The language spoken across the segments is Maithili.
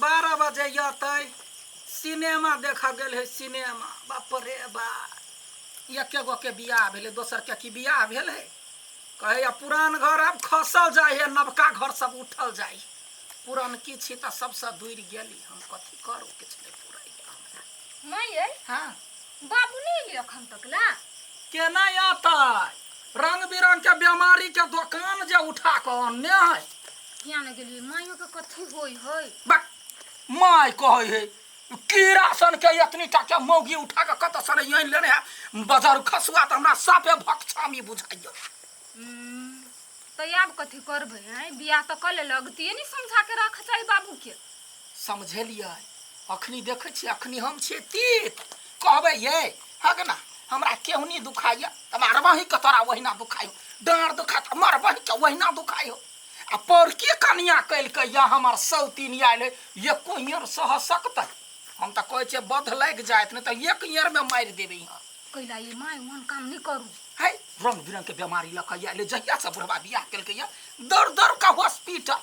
12 बजे अतै। सिनेमा देखऽ गेल है सिनेमा। बाप रे बा, एके गो के बियाह भेलै, दोसर के की बियाह भेल है? कहैया पुरान घर आब खसल जाइ है, नवका घर सब उठल जाइ है। पुरनकी छी तऽ सबसँ दूर गेली, हम कथी करू? किछु नहि पुरैया हमरा। माय यै। हँ। बाबू नहि एलै अखन तक ला? केना अतै? रंग बिरंग के बेमारी के दोकान जे उठा कऽ अनने है। किया ने गेलियै? माइयो के कथी होइ है? बक, माय कहै है कीड़ा सन के एतनी टा के मौगी उठा कऽ कतऽ सन आनि लेने है बजार खसुआ, तऽ हमरा साफे भक्षामी बुझाइया। तऽ आब कथी करबै? आँय, बियाह तऽ कऽ लेलक, तिये नहि समझा के राखऽ चाही बाबू के। समझेलियै? अखनी देखै छियै, अखनी हम छियै तीत। कहबै ये हग ना, हमरा केहुनी दुखाइया तऽ मारबही के तोरा ओहिना दुखाइयो, डाँड़ दुखा तऽ मरबही के ओहिना दुखाइयो। आ पौरकी कनिया कलकै या हमर सौतीन आयल है, एको ईयर सह सकतै? हम तऽ कहै छियै बध लागि जायत, नहि तऽ एक ईयरमे मारि देबै। यहाँ कैला ये माय, ओहन काम नहि करू। है, रंग बिरंग के बीमारी लऽ कऽ आयल। जहिया से बुढ़वा बियाह केलकै या दौड़ दौड़ कऽ हॉस्पिटल,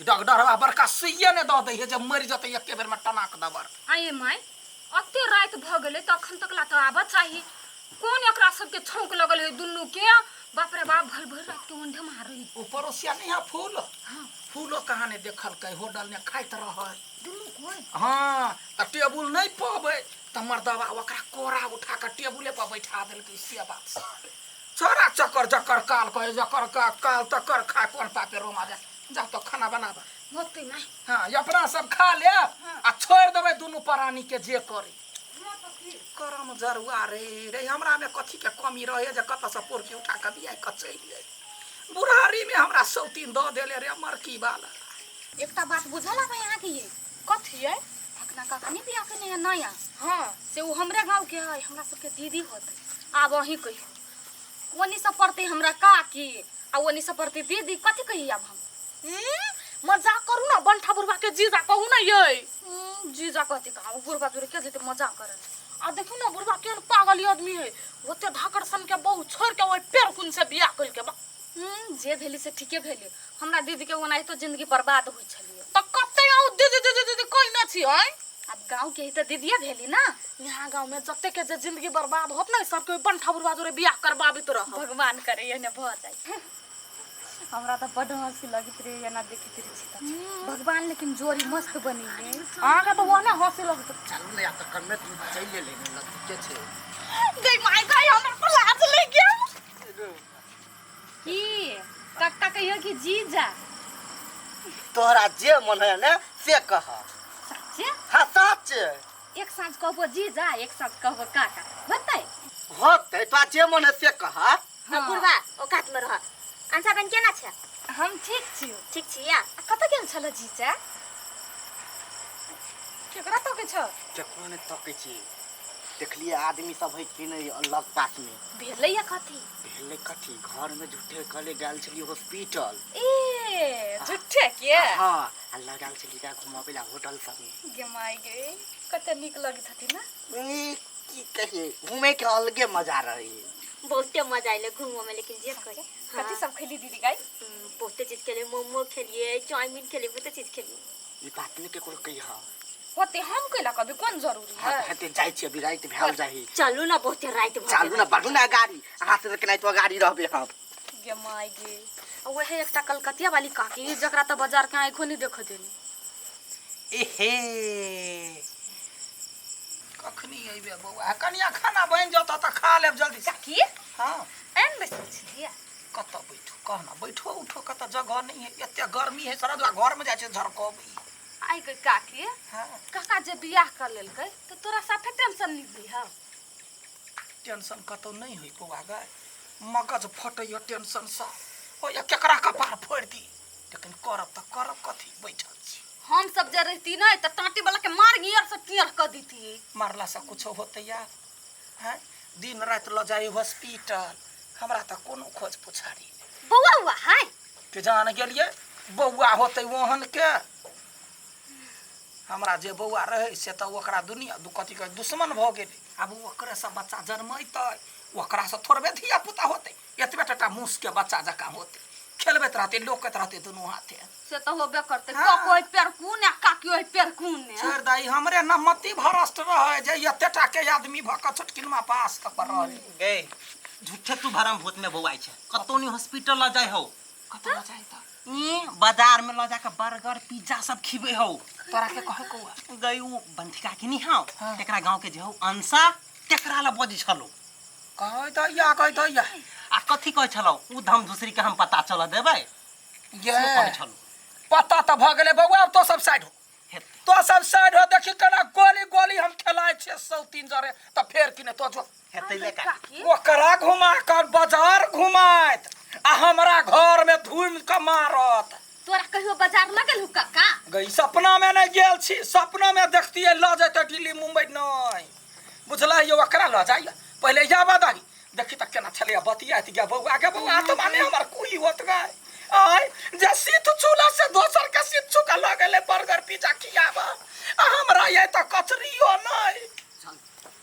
डॉक्टरवा बड़का सुइए नहि दऽ दै है जे मरि जेतै एके बेरमे टनाक दबर। आये माय, अते राति भऽ गेलै तऽ अखन तक ला तऽ आबऽ चाही। कोन एकरा सबके छौंक लगल है दुनू के? बाप रे बाप, भरि भरि राति के ओंधे मारै। ओ पड़ोसिया नहीं है फूल? हाँ। फूलो कहाँ ने देखलकै, होटल ने खाइत रहै दुनू कोइ। हाँ, तऽ टेबुल नहि पबै तऽ मर्दबा ओकरा कोरा उठा कऽ टेबुले पर बैठा देलकै। से बात छोड़ा, चकर जकर काल कहे जकर का काल तकर खा। कोन पापे रोमा जा जा तो खाना बनाबा होतै माय। हाँ, अपना सब खा ले आ छोड़ि देबै दुनू प्राणी के जे करी। करम जरुआ रे रे, हमरा में कथी के कमी रहे जे कतऽ से पोरकी उठा कऽ बियाह कऽ चलि गेल? बुढ़ारी में हमरा सौतीन दऽ देले रे मरकी वाला। एकटा बात बुझल आबै अहाँके ये? कथी ये? फकना काका नहीं बियाह केने है नया? हाँ। से ओ हमरे गाँव के है, हमरा सबके दीदी होतै। आब अहीं कहियो, ओनी से पड़तै हमरा काकी आ ओनी से पड़तै दीदी, कथी कही आब हम? मजाक करू ना, बंठा बुढ़वा के जीजा कहू ना ये। जीजा कहती कहाँ? ओ बुढ़वा जोरे के जेतै मजाक करे? आ देखू ना बुढ़वा केहन पागल आदमी है, ओते धाकड़ सन के बहू छोड़ के ओहि पेड़ कुन से बियाह कइल के बा। जे भेली से ठीके भेली, हमरा दीदी के ओनाहितो जिंदगी बर्बाद होइ छलियै। तऽ कते आउ दीदी दीदी दीदी कहि न छी आँय? आब गाँव के ही तऽ दीदिये भेली ना। यहाँ गाँव में जते के जे जिंदगी बर्बाद होत ना, सबके ओहि बंठा बुढ़वा जोरे बियाह करबाबित रह। भगवान करे एहने भऽ जाय। हमरा तऽ बड्ड हँसी लगैत रहै एना देखैत रहै छी तऽ। भगवान लेकिन जोड़ी मस्त बनेने। अहाँके तऽ ओहने हँसी लगैत। चलू ने, आब तऽ कमे दूर चलि एलै ने, नजदीके छै। गई माय गई, हमरा तऽ लाज लागि गेल। की कक्का कहियो कि जीजा? तोहरा जे मन है ने से कह। सच्चे? हाँ, सच। एक साँझ कहबो जीजा, एक साँझ कहबो काका, होतै? होतै, तोरा जे मन है से कह। हाँ। बुढ़वा औकात में रह। अंशा बहन केना छै? हम ठीक छी। ठीक छी या? आ कतऽ गेल छल जीजा? केकरा तकै छ? केकरो नहि तकै छी, देखलिए आदमी सब है कि नहि लग पास में। भेलै या कथी? भेलै कथी, घर में झूठे कहले गेल छलियै हॉस्पिटल। ए झूठे के? हाँ, आ लऽ गेल छलियै एकरा घुमाबै ला होटल सब में। गे माय गे, कते नीक लगैत हती ना? ई की कहिए, घूमे के अलगे मजा रहे। बहुते मजा अयलै घूमो में, लेकिन जे कहे। कथी सब खैली दीदी गाय? बहुते चीज खेलिए, मोमो खेलिए, चाउमीन खेलिए, बहुते चीज खेलिए। ई बात नहीं केकरो कहिह। होते, हम कैला कभी कोन जरूरी हाँ, है? हेते जाइ छी, अभी राति भेल जाही। चलू ना, बहुते राति भऽ चलू ना, बढ़ू ना गाड़ी, अहाँ से केनाहितो गाड़ी रहबे हम। गे माय गे, आ वएह एकटा कलकतिया वाली काकी जकरा तऽ बाजार के आँखो नहीं देख देनी। एहे। कखनी अयबे बौआ? कनिया खाना बनि जतऽ तऽ खा लेब जल्दी से। काकी। हाँ। एन बैसल छलियै? कतऽ बैठू कह ना, बैठो उठो कतऽ जगह नहीं है, एते गर्मी है, सरदवा घर में जाइ छै झरकबै। आइ गे काकी। हाँ। काका जे बियाह कर लेलकै तऽ तोरा साफे टेंशन नहीं होइ है? टेंशन कतौ नहीं होइ बौआ गै, मगज फटैया टेंशन से, होइया केकरा कपार फोड़ि दी, लेकिन करब तऽ करब कथी, बैठल छी। हम सब जे रहती नहीं तऽ टाँटी वाला के मार गियर से टियर कऽ दीती। मारला से कुछो होतै यार? हैं, दिन राति लऽ जाइ हॉस्पिटल, हमरा तऽ कोनो खोज पुछारी नहि। बौआ उआ है? के जान गेलियै बौआ होतै ओहन के। हमरा जे बौआ रहै से तऽ ओकरा दुनिया दु कथी कहै दुश्मन भऽ गेलै। आब ओकरे से बच्चा जन्मेतै, ओकरा से थोड़बे धिया पुता होतै? एतबे टटा मूसके बच्चा जकाँ होतै, खेलबैत रहतै, लोकैत रहतै दुनू हाथे। से तऽ होबे करतै। हाँ। काको ओहि पेड़ कोन आ काकी ओहि ओहि पेरकुन ने। छोड़ दाई हमरे न मति भ्रष्ट रहे जे एते टा के आदमी भ के छोटकिनमा पास क पर रहे। गे झूठे तू भरम भूत में बौआइ छै, कतौ नहीं हॉस्पिटल ल जाय हो। कतौ ल जाय त ई बाजार में ल जाके बर्गर पिज्जा सब खिबे हो। तोरा के कहे कौआ गई उ बंथिका के नहीं हौ तेकरा गांव के जे हौ अंशा तेकरा ल बजै छलो। कहे दैया कहे दैया आ कथी कहै छलो उ धम दूसरी के हम पता चल देबै। ये से कहै छलो। पता त भ गेलै बौआ, अब तो सब साइड हो। हेतै। तो सब साइड हो, देखी केना गोली गोली हम खेलाइ छियै 103 जरे त फेर कि नै तो जो हेतै ले का। ओकरा घुमा कर बाजार घुमाइत आ हमरा घर में धूम के मारत। तोरा कहियो बाजार न गेलहु काका? गई सपना में नहीं गेल छी, सपना में देखतियै ल जैते दिल्ली मुंबई नहीं बुझला। यो ओकरा ल जाइए पहिले याबा दही देखी त केना छलैया बतियाइत गे बौआ गे बौआ त माने हमर कुई होत गए आय जे सीत चूला से दोसर के सीत चुका ल गेलै बर्गर पिज्जा खियाबा आ हमरा ये त कचरियो नहीं।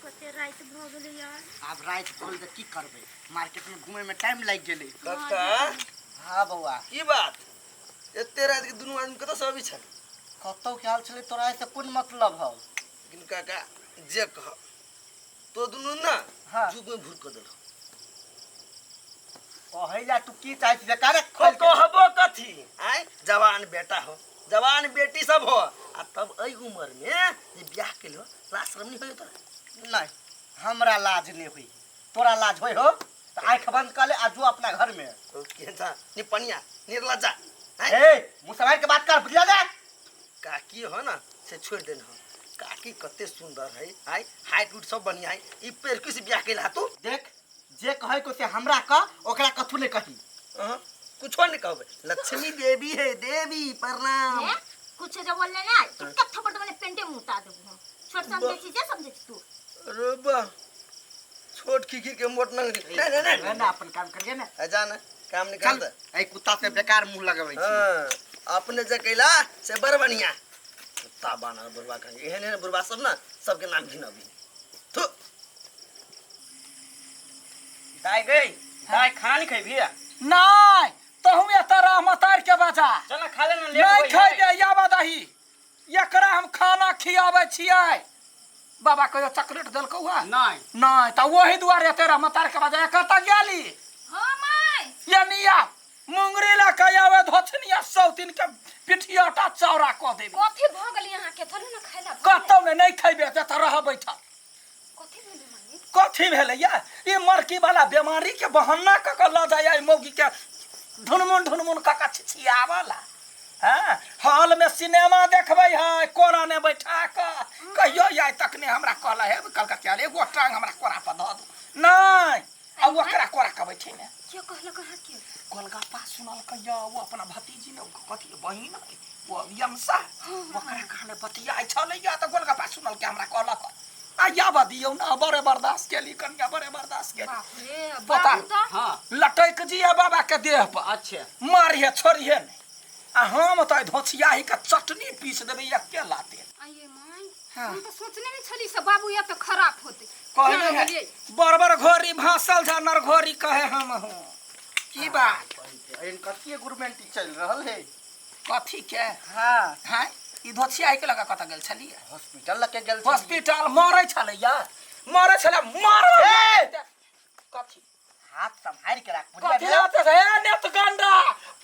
कते राति भऽ गेलै यार। आब राति भऽ गेलै तऽ की करबै, मार्केट में घूमे में टाइम लागि गेलै। काका। हाँ बौआ। की बात एते राति के दुनू आदमी कतऽ से अबै छल? कतौ के आयल छलै, तोरा एहिसँ कोन मतलब हौ? लेकिन काका जे कह तो दुनू ना हाँ। जुग में भूल कर देलहो। कहै ला तू की चाहै छी बेकार खोल के? कहबो कथी आय, जवान बेटा हो जवान बेटी सब हो आ तब एहि उम्र में जे बियाह केलहो लाज शरम नहीं होय तोरा? नहीं हमरा लाज नहीं होई, तोरा लाज होई हो त आँख बंद कर ले आ जो अपना घर में। ओ के जा निपनिया निर्लज्जा। ए मुँह संभाल के बात कर बुझला जा। काकी हो ना से छोड़ देन हो, काकी कते सुंदर है आय, हाइट उट सब बढ़िया है, ई पेरकी से बियाह केला तू? देख जे कहै को से हमरा कह, ओकरा कथू नहीं कही। हाँ, कुछो नहीं कहबे, लक्ष्मी देवी है देवी प्रणाम। ए, कुछ जो बोलले ना एक थप्पड़ तो मैंने पेंटे मुता देबो हम। छोट समझे छी जे समझे छी तू। अरे बा छोट खिखी के मोट नंगरी। नहीं, नहीं, नहीं। ना अपन काम करिए ना। आ जा ना काम निकाल दे। ए कुत्ता से बेकार मुंह लगबै छी। हां अपने जे कैला से बड़ बढ़िया। कुत्ता बानर बुढ़वा कहेंगे एहन एहन बुढ़वा सब ना सबके नाम घिनबी। थु दाई गई दाई खाना नहीं खेबी? नहीं तहु एतऽ रह मतार के बजा। चल ना खा ले ना, लेट नहीं होई है। खेबे याबा दही, एकरा हम खाना खियाबै छियै। बाबा कहियो चॉकलेट देलकौ है? नहीं। नहीं त ओही दुआरे तेरा मतार के बजा कतऽ गेली? हां my. यनिया मुंगरी लऽ के आवे धोछनिया 103 के पिठियाटा चौड़ा कऽ देबी। कथी भऽ गेलै अहाँ के? चलू ना खाय ला। कतौ ने नहीं खेबे त रह बैठल। कथी भेलै मामी? कथी भेलै या ई मरकी वाला बीमारी के बहाना क के ल जाय मौगी के ढुनमुन ढुनमुन क के छिछियावला। हाँ हॉल में सिनेमा देखबै है कोरा ने बैठा के कहियो आइ तक ने हमरा कहला है कलकतिया रे एगो टांग हमरा कोरा पर धऽ दू। नहीं आ ओकरा कोरा के बैठे ने। के कहलक अहाँ के? गोलगप्पा सुनल कहियो वो अपना भतीजी ने कथी बहिन है वो यमसा ओकरा कहले बतियाइ छलै या त गोलगप्पा सुनल के हमरा कहलक आ याबा दियौ ना बड़े बर्दाश्त केली कनिया बड़े बर्दाश्त केली। बाप रे पता बाबू त हां लटक जिया बाबा के देह पर। अच्छा मारिहे छोड़िहे नहीं आ हम त धोछियाही के चटनी पीस देबै एके लाते। आइए माई हाँ। हम त सोचने नहीं छली से बाबू या त खराब होते। कहने है बरबर घोरी भासल जा नर घोरी कहे हम हूं। की बात एहन कथी गुरमेंटी चल रहल है? कथी के? हां हां ई धोछियाही के लगा कत गेल छलियै? हॉस्पिटल लके गेल छलियै। हॉस्पिटल मरै छलै या मरै छलै मरै कथी हाथ संभाल के राख कथी हाथ से? हे नेत गंडा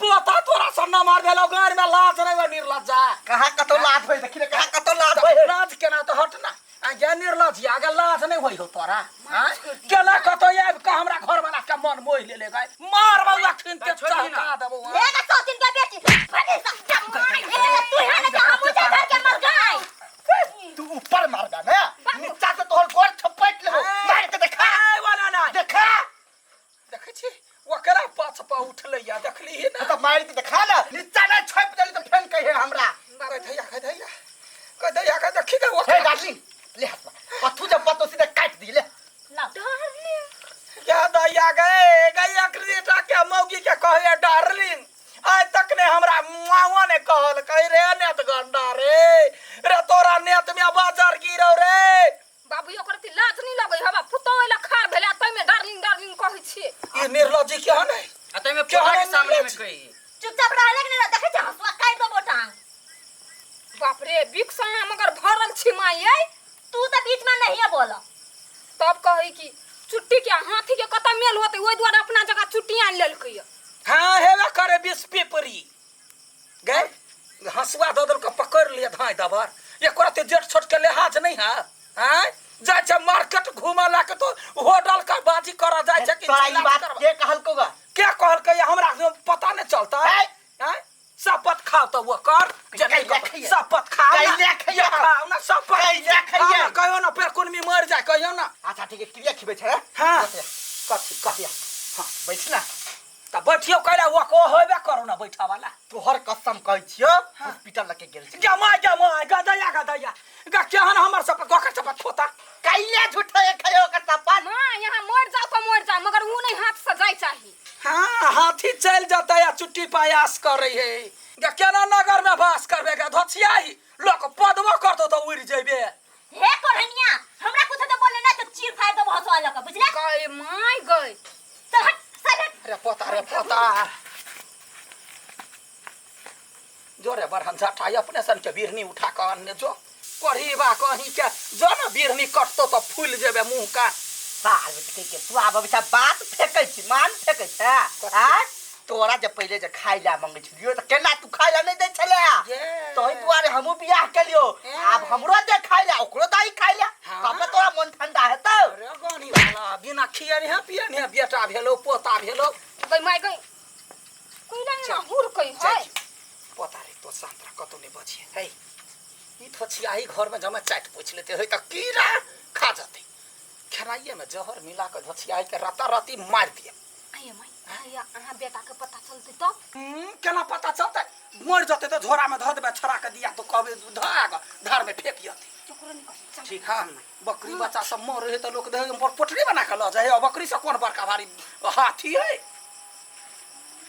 पोता तोरा से नमर भेलौ गाड़ में लाज नहीं हो निर्लज्जा। कहाँ कतौ लाज होय देखी ने, कहाँ कतौ लाज होय। लाज केना तो हट ना आ गे निर्लज्ज आगे लाज नहीं होय हो तोरा। हां केना कतौ आबि के हमरा घर वाला के मन मोहि लेले गए मार बौआ खिन के चहका देबौ। ले ना 103 के बेटी फटे सब ए तू है ना हम उजे घर के मर गए। तू ऊपर मार दे ना नीचा से तोहर गोर छपट लेबो मार के देखा। ए वाला ना देखा देखै छी ओकरा पाछ पा उठलै या देखली ही ना त मार के देखा ना नीचा ना छप देली त फेन कहे हमरा। कह दैया कह दैया कह दैया कह देखी के हे ओकरा डार्लिंग ले हाथ कथू जब पतो सीधा काट दी ले। डार्लिंग क्या दैया गए गैया क्रेटा के मौगी के कहे डार्लिंग आइ तक ने हमरा मुआवा ने कहल कह रे नेत गंडा रे रे तोरा नेत में बाजार गिरौ रे। बाबू ओकर ती लाज नहीं लगै हवा पुतौ एला खार भेला तै में डार्लिंग डार्लिंग कहै छी। ई निर्लज्जी के नै आ तै में के पोता के हनै सामने में निर्लज्जी? कही चुपचाप रहले कि नहीं देखै छी हसुआ काट दो बोटांग। बाप बाप रे बिख से अहाँ मगर भरल छी माई यै। तू तऽ बीच में नहीं बोल। तब कहै कि चुट्टी के हाथी के कतऽ मेल होतै, ओहि दुआरे अपना जगह चुट्टी आनि लेलकै यऽ। हाँ हेबे करे बीस पेपरी गए हंसुआ दऽ देलक पकड़ लिअ धाँइ दबर एको रत्ती जेठ छोट के लिहाज नहीं है। आँय जाइ छै मार्केट घूमऽ ला के तो होटल का बाजी करऽ जाइ छै कि तोरा ई जिला बात करबऽ। के कहलको गा? के कहलकै हमरा पता नहीं चलता है? आँय शपथ खाओ तो वो कर जे नहीं कैला कर खैया। शपथ खाओ ना। कैला खैया। ये खाओ ना शपथ कैला खैया। खाओ ना, कहियो ना फेर कोन में मर जाए कहियो ना। अच्छा ठीक है, क्रिया खिबै छै हाँ। कथी कथी? हाँ बैठ ना। त बैठियो कैला वो को होबे करू ना बैठा वाला। तोहर कसम कहै छियो हॉस्पिटल लके गेल छी। गमा गमा गदया गदया गा केहन हमर सब गोकर सब खोता कैला झूठा एक खैयो ओकर सपन। माँ यहाँ मर जाओ तो मर जाओ मगर ऊ नहीं हाथ से जाय चाही। हाँ हाथी चल जाता या चुट्टी पायास कर रही है गा केना नगर में वास करबे गा धोछियाही लोक पदबो करतो तो उड़ जेबे। हे कोढ़निया हमरा कुछ तो बोले ना तो चीर फाड़ दे हंसुआ लके, बुझले? गए my गए। चल हट साइड हट। अरे पोता रे पोता जोरे बरहन झटा अपने सन के बिरनी उठा के अनने जो कढ़ीबा कहीं के जो ना बिरनी कटतो तो फूल जेबे मुंह का। साल के के तू आब अभी बात फेकै छी मान फेकै छै आ तोरा जे पहिले जे खाइ ला मंगै छलियो त केना तू खाइ ला नै दै छले? तोहि दुआरे हमहूँ बियाह केलियो, आब हमरो दे खाइ ला ओकरो दाई खाइ ला तब तोरा मन ठंडा हेतौ। अरे गानी वाला बिना खियने है पियने है बेटा भेलो पोता भेलो। गई my गई कोइला ना हुर कई है। पोता रे तो शांत रह कतौ नै बचिए है ई थोछियाही घर में जमा चाट पूछ लेते है त कीड़ा खा जतै। खेनाइए में जहर मिला के धोछियाही के राता राती मार दिए। आये माई आया अहाँ बेटा के पता चलतै तब? केना पता चलतै? मर जतै त झोरा में धऽ देबै छड़ा के दिया तो कहबै धऽ के धार में फेंक जतै। केकरो नहीं कहै चल। ठीक हाँ बकरी बच्चा सब मरे है त लोक देह पर पोटरी बना के लऽ जाइ है, बकरी से कोन बड़का भारी हाथी है।